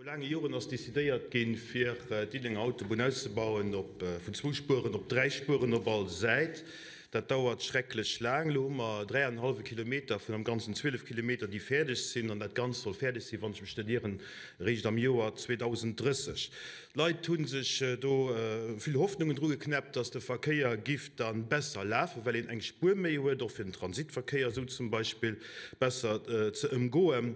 laange Joren ass decidéiert ginn, fir d'Diddelenger Autobunn auszebauen op vun zwou Spueren op dräi Spueren op all Säit. Dat dauert schrecklech laang. Elo hu mer dräi an en hallwe Kilometer vun am Ganzen 12 Kilometer, déi fäerdeg sinn. An dat Ganzt soll fäerdeg sinn, wann ech mech net ieren, eréischt am Joer 2030. D'Leit hu sech do vill Hoffnungen dru geknäppt, dass de Verkéier giff da besser lafen, well een eng Spuer méi huet, och fir den Transitverkéier esou zum Beispill besser ze ëmgoen.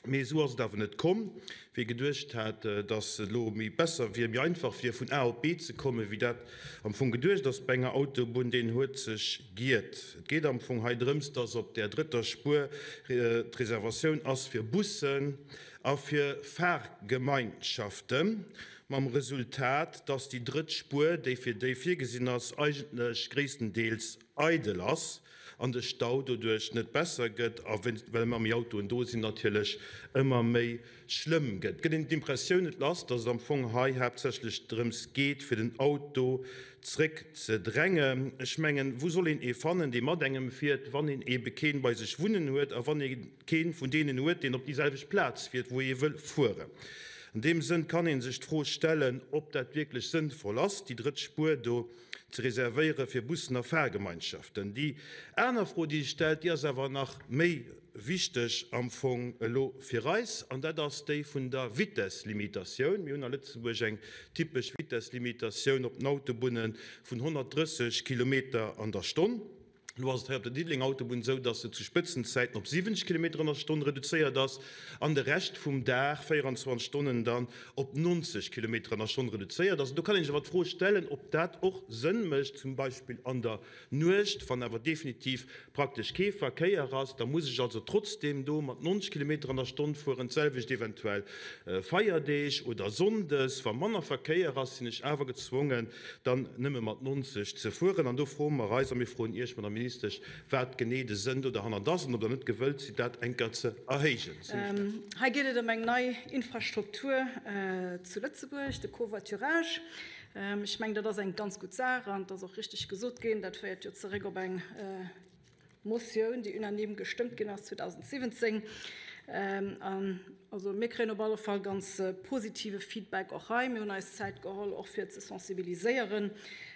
Mee esou ass et awer net komm. Wie geduecht hat, dass et elo méi besser wier, méi einfach wier, vun A op B ze kommen, wéi dat am Fong geduecht ass bei enger Autobunn, deen huet sech giert. Et geet am Fong hei drëms, dass op där drëtter Spuer d'Reservatioun ass fir Bussen a fir Fahrgemeinschaften, mam Resultat, dass déi drëtt Spuer, déi fir déi virgesinn ass, eigentlech gréisstendeels eidel ass an de Stau doduerch net besser gëtt a well ëmmer méi Autoen do sinn, natierlech ëmmer méi schlëmm gëtt. Gëtt een d'Impressioun net lass, dass et am Fong hei haaptsächlech drëms geet, fir den Auto zréck ze drängen? Ech mengen, wou soll een ee fannen, dee mat engem fiert, wann een eebe keen bei sech wunnen huet a wann ee keen vun deenen huet, deen op déi selwecht Plaz fiert, wou ee wëll fueren? An deem Sënn kann ee sech d'Fro stellen, ob dat wierklech sënnvoll ass, déi drëtt Spuer do ze reservéiere fir Bussen a Fahrgemeinschaften. Déi aner Fro, déi sech stellt, déi ass awer nach méi wichteg am Fong elo fir eis, an dat ass déi vun der Vitesslimitatioun. Mir hunn a Lëtzebuerg eng typesch Vitesslimitatioun op den Autobunne vun 130 Kilometer an der Stonn. Elo ass et hei op der Diddelenger Autobunn esou, dass se zu Spëtzenzäiten op 70 Kilometer an der Stonn reduzéiert ass an de Rescht vum Dag, 24 Stonnen, dann op 90 Kilometer an der Stonn reduzéiert ass. An do kann een sech awer d'Fro stellen, ob dat och Sënn mécht, zum Beispill an der Nuecht, wann awer definitiv praktesch kee Verkéier ass. Da muss ech also trotzdeem do mat 90 Kilometer an der Stonn fueren. D'selwecht eventuell Feierdeeg oder Sonndes, wa manner Verkéier ass, sinn ech awer gezwongen, dann nëmme mat 90 ze fueren. An do froe mer eis, a mir froen Iech, Madame Ministesch, wat genee de Sënn do derhannert ass an ob Der net gewëllt sidd, dat eng Kéier ze erhéijen. Hei geet et ëm eng nei Infrastruktur zu Lëtzebuerg, de Covoiturage. Ech mengen, dat ass eng ganz gutt Saach an et ass och richtig gesot ginn, dat féiert jo zeréck op eng Motioun, déi unanime gestëmmt ginn ass 2017. An also mir kréien op alle Fall ganz positive Feedback och hei. Mir hunn eis Zäit geholl, och fir ze sensibiliséieren.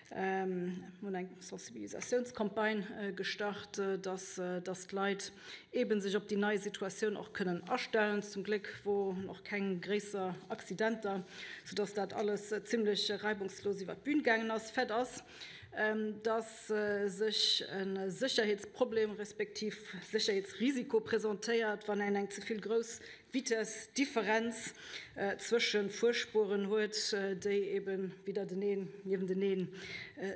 Mir hunn eng Sensibilisatiounscampagne gestart, dass, dass d'Leit eebe sech op déi nei Situatioun och kënnen astellen. Zum Gléck woren och keng gréisser Accidenter, soudass dat alles zimlech reibungslos iwwer d'Bün gaangen ass. Fait ass, dass sech e Sécherheetsproblem respektiv Sécherheetsrisiko presentéiert, wann een eng ze vill grouss Vitessdifferenz zwësche Fuerspueren huet, déi eben widderteneen, niewenteneen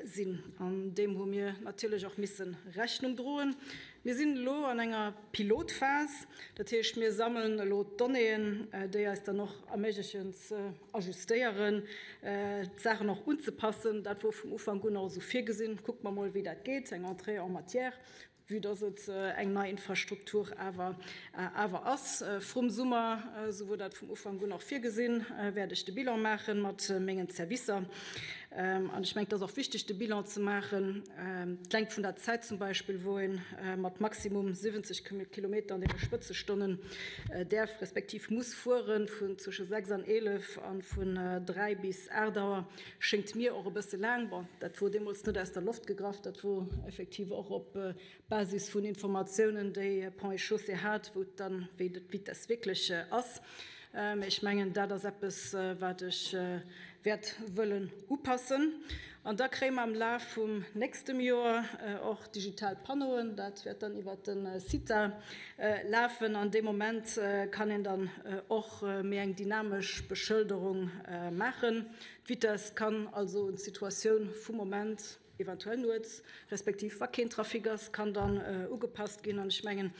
sinn. An deem hu mir natierlech och misse Rechnung droen. Mir sinn elo an enger Pilotphas, dat heescht, mir sammeln elo d'Donnéeën, déi eis dann och erméiglechen ze ajustéieren, d'Saachen och unzepassen. Dat wor vum Ufank un och esou virgesinn. Kucke mer mol, wéi dat geet, eng Entrée en matière, vue dass et eng nei Infrastruktur awer awer ass. Vrum Summer, esou wor dat vum Ufank un och virgesinn, wäert ech de Bilan maache mat mengen Servicer. An ech mengen, et ass och wichteg, de Bilan ze maachen. D'Längt vun der Zäit zum Beispill, wou ee mat maximum 70 Kilometer an deene Spëtzestonnen däerf respektiv muss fueren, vun zwësche 6 an 11 a vun 3 bis 8 Auer, schéngt mir och e bësse laang. Bon, dat wor deemools net aus der Loft gegraff, dat wor effektiv och op Basis vun Informatiounen, déi Ponts et Chaussées hat, wou dann, wéi d'Vitess wierklech ass. Mä ech mengen, dat ass eppes, wat ech wäert wëllen upassen. An da kréie mer am Laf vum nächstem Joer och digital Panneauen. Dat wäert dann iwwert de CITA lafen. An dee Moment kann een dann och méi eng dynamesch Beschëlderung maachen. D'Vitess kann also un d'Situatioun vum Moment, eventuell nuets, respektiv wa keen Trafic ass, kann dann ugepasst ginn. An ech mengen,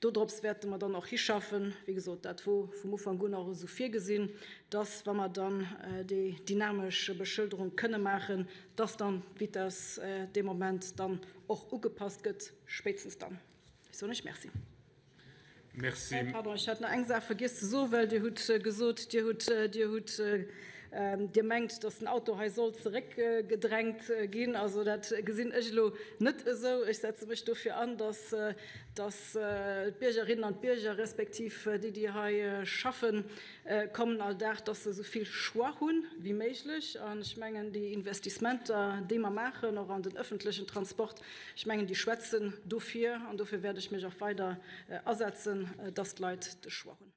dodrops wäerte mer dann och hischaffen. Wéi gesot, dat wor vum Ufank un och esou virgesinn, dass, wa mer dann déi dynamesch Beschëlderung kënne maachen, dass dann d'Vitess dee Moment dann och ugepasst gëtt, spéitstens dann. Ech soen lech Merci. Merci. Pardon, ech hat nach eng Saach vergiess ze soen, well Dir hutt gesot, Dir hutt, Dir hutt. Dir mengt, dass den Auto hei soll zeréckgedrängt ginn. Also dat gesinn ech elo net esou. Ech setze mech dofir an, dass dass d'Biergerinnen an d'Bierger, respektiv déi, déi hei schaffen kommen all Dag, dass se esou vill Choix hu wéi méiglech. An ech mengen, déi Investissementer, déi mer maachen, och an den öffentlechen Transport, ech mengen, déi schwätzen dofir. An dofir wäert ech mech och weider asetzen, dass d'Leit de Choix hunn.